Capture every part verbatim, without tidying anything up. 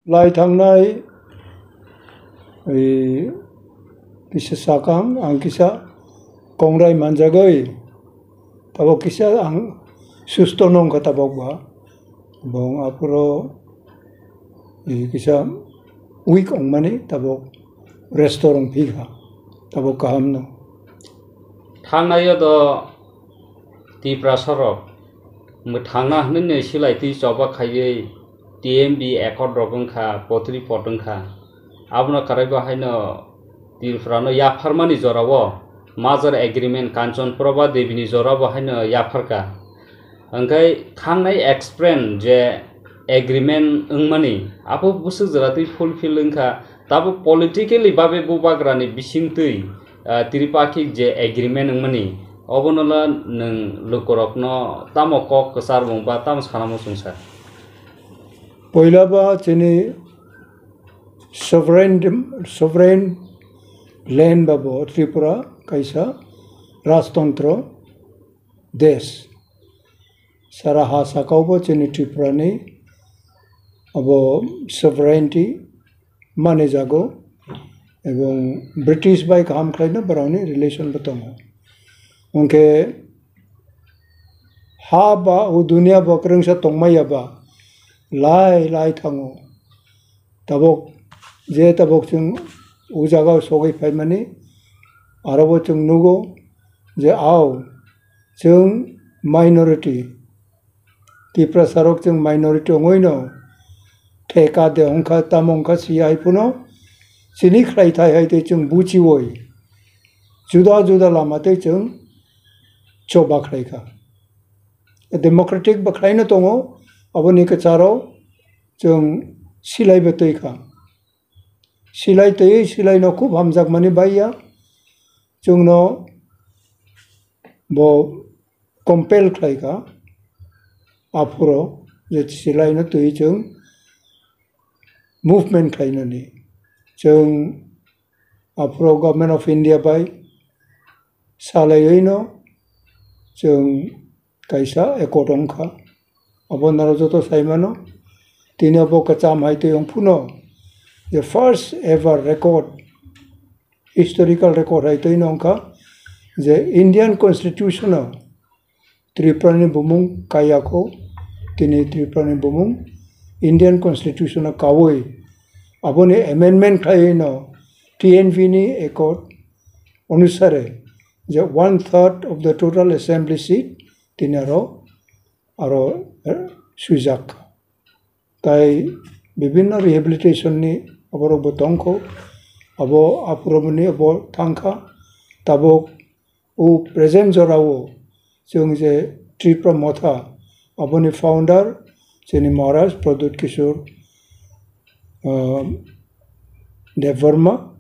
Lai thangnai, ei, kisa sakang, ang kisa kongrai manjagwi, tabok kisa ang susto nongkha tabok ba. Bong aphuru, eh, kisa weak wngmani tabok restore wngphi kha, tabok kaham no. Thangnaio do Tiprasa rok mwthangna hwnwi silai twi choba khaiwi T M B accord rok wngkha, potri pot wngkha. Abono karaibo haino Tripura no yapharmani jorao merger agreement Kanchan Prabha Devi ni jorabo haino yapharkha. Hwnkhe thangnai explain je agreement wngmani, abo bwswk jora twi fulfill wngkha, tabuk politically babe bubagrani bisingtwi, ah, tripartite je agreement wngmani, obono la nwng lukurokno tamo kok kwchar mung ba tamo sana muchung sa? Poila ba chini sovereign, sovereign land ba bo Tripura kaisa rajtantro desh. Sara ha sakao bo chini Tripura ni abo sovereignty mani jago, ebong British bai kaham khlaino borokni relation bo tongo. Hwnkhe ha ba o dunia bo kwrwngsa tongmaya ba lai lai thango. Tabok je tabok chwng o jagao sogwi phaimani, aro bo chwng nugo je ao chwng minority, Tiprasa rok chwng minority wngwi no theka de wngkha, tamo wngkha si hai phano chini khlai thai hai tei chwng buchiwi juda juda lama tei chwng choba khlai kha. Democratic ba khlai no tongo, aboni kwcharo chwng silai bo twi kha. Silai twi silai no khub hamjakmani bai ya, chwngno bo compel khlai kha, aphuru je silai no twi chwng movement khlainani. Chwng aphuru Government of India bai salaiwi no chwng kaisa accord wngkha. Abo naro joto saimano. Tini abo kwcham hai twi wng phuno, the first ever record, historical record hai twi no wngkha je Indian Constitution o Tripura ni bumung kaya kho, tini Tripura ni bumung Indian Constitution o kawi aboni amendment khlaiwi no T N V ni accord onusare je one third of the total assembly seat tini aro, aro, eh, swijak. Tai bibinno rehabilitation ni aborok bo tongkho, abo aphuru bini abo thangkha. Tabuk o present jorao chwng je Tripura Motha, aboni founder chini Maharaj Pradyut Kishore, ah, Debbarma,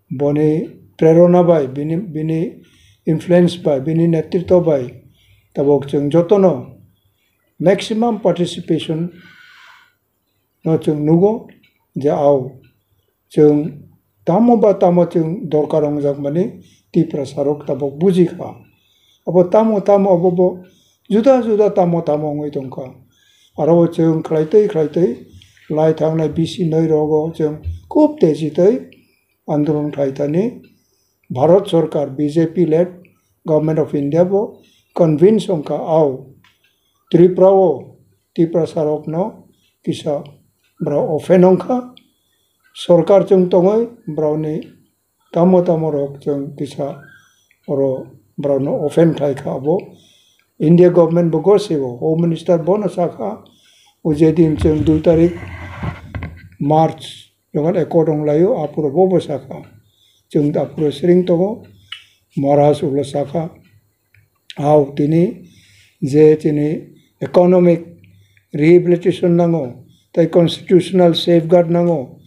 boni prerona bai, bini, bini influence bai, bini netritwo bai tabuk chwng jotono maximum participation no chwng nugo je ao chwng tamo ba tamo chwng dorkar wngjakmani Tiprasa rok tabuk buji kha. Abo tamo tamo abo bo juda juda tamo tamo wngwi tongkha. Aro bo chwng khlaitwi khlaitwi lai thangnai bisi noi rogo chwng khub teji twi andolon khlai thani Bharat Sarkar, B J P led Government of India bo convince wngkha, ao Tripura o Tiprasa rokno kisa borok open wngkha, sorkar chwng tongwi borokni tamo tamo rok chwng kisa oro borokno open khlai kha abo. India government bo gosio, Home Minister bono sakha, o je din chwng dui tarik March, Jogan accord wng laio, aphuru bo bwsa kha. Chwng aphuru siring tongo, Maharaj ulo sakha. Hao tini je chini economic rehabilitation nango, tei constitutional safeguard nango,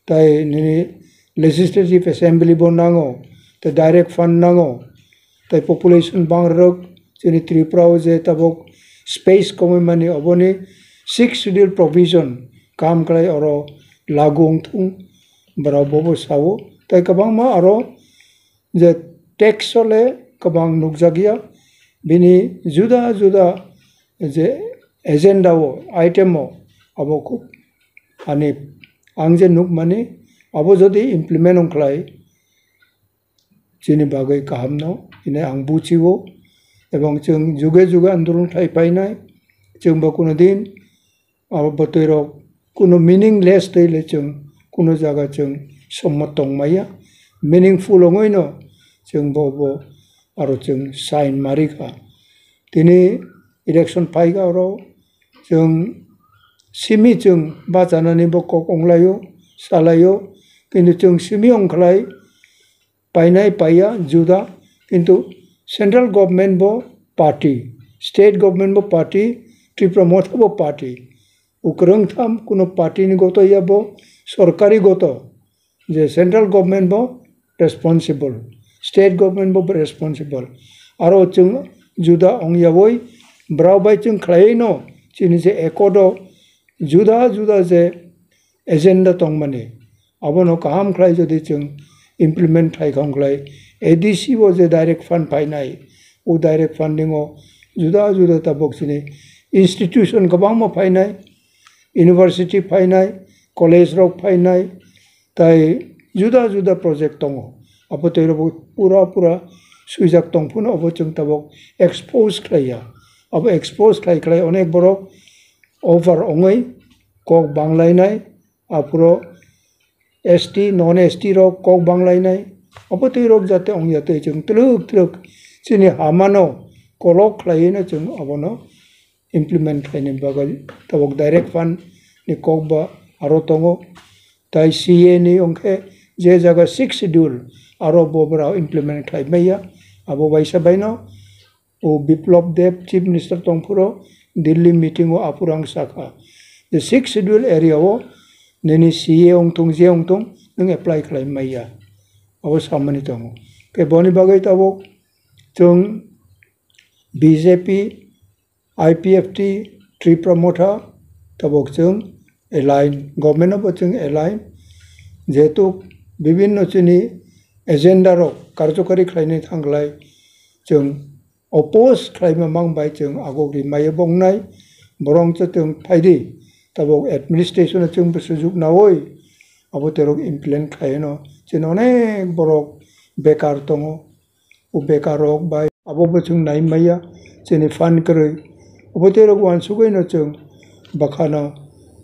tei nini legislative assembly bo nango, tei direct fund nango, tei population bangrok chini Tripura o je tabuk space komwi mani oboni sixth schedule provision kaham khlai oro lagu wngthung, borok bobo sao. Tei kwbangma aro je tax o le kwbang nukjakya, bini juda juda je agenda o, item o, abo khub ani ang je nukmani, abo jodi implement wngkhlai, chini bagwi kahamno hinwi ang buchio, ebong chwng juge juge andolon khlai phainai, chwngbo kuno din abo bwtwirok kuno meaningless twi le chwng kuno jaga chwng sommo tongmaya, meaningful wngwino chwngbo bo aro chwng sign marikha. Tini election phaikha oro chwng simi chwng bachanani bo kok wnglaio, salaio, kintu chwng simi wngkhlai painai paiya juda, kintu central government bo party, state government bo party, Tipra Motha bo party. Ukrwng tham kuno party ni goto ya bo sorkari goto, je central government bo responsible, state government bo responsible. Aro chwng juda ongyawi brao bai chwng khlaiwi no chini je accord o juda juda je agenda tongmani, abono kaham khlai jodi chwng implement khai khong khlai, A D C o je direct fund phainai, o direct funding o juda juda tabok chini institution kwbangma phainai, university phainai, college rok phainai, tai juda juda project tongo. Abo twi rok pura pura swijak tong phano abo chwng tabok expose khlaiya. Abo expose khlai khlai onek borok over wngwi kok banglainai, aphuru S T, non S T rok kok banglainai, abo twi rok jate wngya twi chwng twlwk twlwk chini hamano kolok khlaiwino chwng abono implement khlaini bagwi tabok direct fund ni kok ba aro tongo. Tai C A ni wngkhe je jaga sixth schedule aro bo bwrao implement khlai maya, abo baisa baino o Biplab Deb Chief Minister tongphuru Delhi meeting o aphuru ang sakha je sixth schedule area o nini C A wngthung je wngthung nwng apply khlai maya, abo samani tongo. Khe boni bagwi tabok chwng B J P, I P F T, Tipra Motha tabok chwng align, government o bo chwng align, jehetu bibinno chini agenda rok karjokari khlainai thangkhlai chwng oppose khlaima mang bai chwng agok ri maya bongnai, borok chwng phaidi tabok administration o chwng bo sujuk nawi abo terok implement khlaino chini onek borok bekar tongo. O bekar rok bai abo bo chwng nai maya, chini fund kwrwi. Obo tei rok uansugwi no chwng bwkhano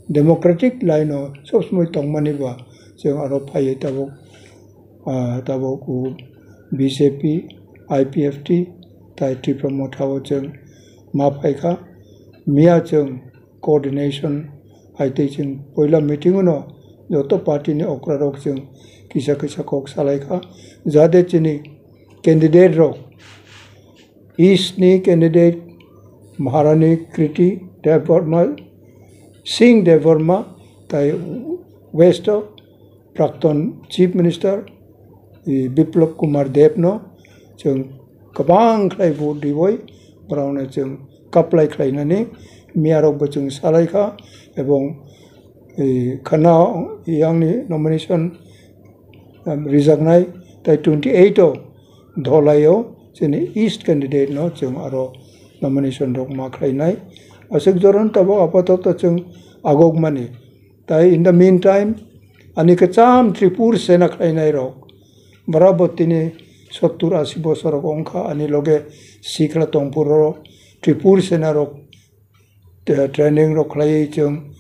democratic line o sob somoi tongmani ba chwng aro phaiwi tabuk, ah, tabuk o B J P, I P F T tai Tipra Motha o chwng ma phaikha. Miya chwng coordination hai tei chwng poila meeting o no joto party ni okra rok chwng kisa kisa kok salai kha, jate chini candidate rok, East ni candidate Maharani Kriti Debbarma, Singh Debbarma, tai West o Prakton Chief Minister, i, Biplab Kumar Deb no chwng kwbang khlai vote riwi borok no chwng kaplai khlainani miya rok bo chwng salai kha, ebong, i, khana yang ni nomination, um, rijaknai, tai twenty eight o Dholai o chini East candidate no chwng aro nomination rok ma khlainai. Aswk joron tabuk apatoto chwng agok mani. Tai in the meantime, ani kwcham Tripur Sena khlainai rok, bwrabo tini sottur ashi bosor rok wngkha, ani loge sikla tongphuru Tripur Sena rok, eh, training rok khlaiwi chwng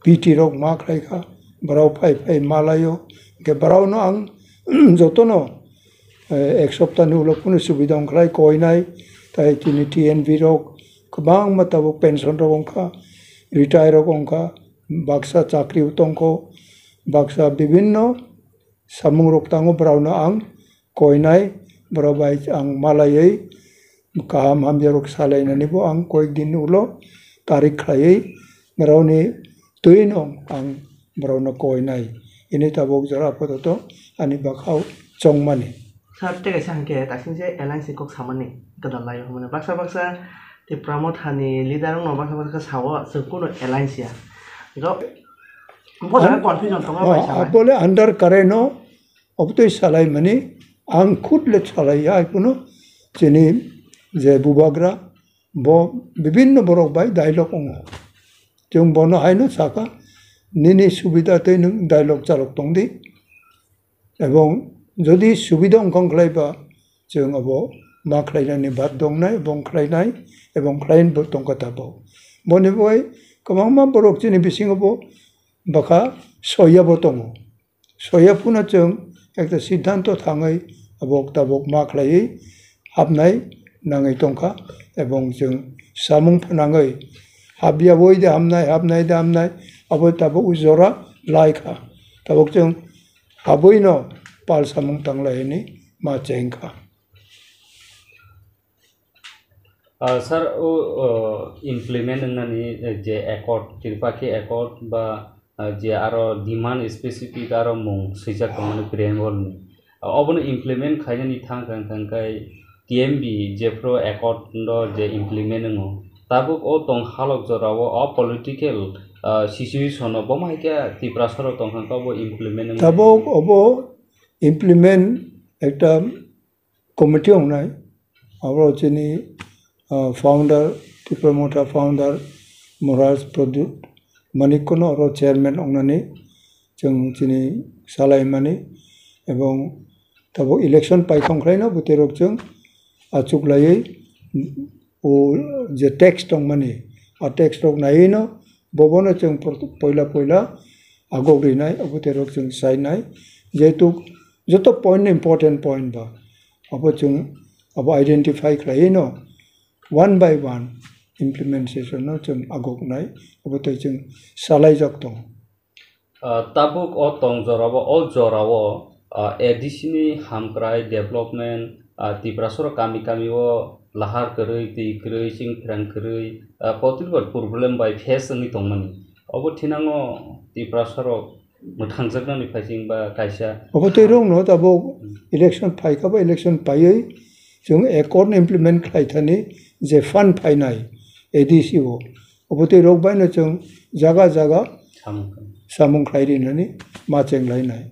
P T rok ma khlai kha, bwrao phai phai ma laio. Hwnkhe bwrao no ang jotono, eh, ek sopta ni ulo phano subida wng khlai koinai, tai tini T N V rok kwbangma tabuk pension rok wngkha, retire rok wngkha, baksa chakri o tongkho, baksa bibinno samung rok tango, borok no ang koinai, borok bai ang malaiwi kaham hamya rok salainani bo ang koyek din ni ulo tarik khlaiwi borok ni twi no ang borok no koinai. Ini tabuk jora apato ani bwkhao chongmani. Sir, tei kaisa hwnkhe, daising se alliance ni kok samani, gwdal lai rok hwnmani. Baksa baksa Tipra Motha ni leader rok no baksa baksa sao, chwng kunu alliance ya. Go, bo jaga confusion tongo, oh, bai sanai. Abole under current no, obotwi salai mani, ang khud le salai ya, ai kunu chini je bubagra, bo bibinno borok bai dialogue wngo. Chwng bono haino saka, nini subida tei nwng dialogue chalok tong di. Ebong jodi subida wngkha wngkhlai ba, chwng abo ma khlainani bad dongnai, ebong khlainai, ebong khlainbo tongkha tabok. Boni bagwi kwbangma borok chini bisingo bo bwkha soyabo tongo. Soya phano chwng ekta siddhanto thangwi abo tabok ma khlaiwi hapnai nangwi tongkha, ebong chwng samung phnangwi hapya boi de hamnai, hapnai de hamnai, abo tabok jora lai kha. Tabok chwng habwino pal samung tanglai hwnwi ma chengkha. Ah, sir, o, o, implement wngnani, eh, je accord, Tripakhi Accord ba, ah, je aro demand specific aro mung swijak tongmani preamble ni. Ah, obono implement khainani thang thang thang khai T M B jephru accord no je implement wngo. Tabuk o tong halok jorao o political, ah, situation o bo hai khe Tiprasa rok tong thang kha obo implement wngmani. Tabuk obo implement ekta committee wngnai, abo chini, ah, founder, Tipra Motha founder Maharaj Pradyut Manik no oro chairman wngnani chwng chini salaimani, ebong tabuk election paithong khlaino bwtwi rok chwng achuklaiwi o je tax tongmani, a tax rok naiwi no bobono chwng por-, poila poila agok rinai, abo terok chwng sainai, jehetu joto point important point ba, abo chwng abo identify khlaiwi no one by one implementation no chwng agok nai, abo tei chwng salaijak tongo. Ah, tabuk o tong jorao, o jorao, ah, A D C ni hamkrai development, ah, Tiprasoro kami kami o lahar kwrwi, twi kwrwi, chwng pherang kwrwi, ah, kotor bar problem bai face wngwi tongmani. Obo thinango Tiprasarok mwthangjaknani phaising ba kaisa. Obo tei rokno tabuk Hmm. election phaikha ba election paiwi chwng accord implement khlaithani je fund phainai A D C o. Obo tei rok baino chwng jaga jaga Samung. samung khlai rinani ma chenglainai.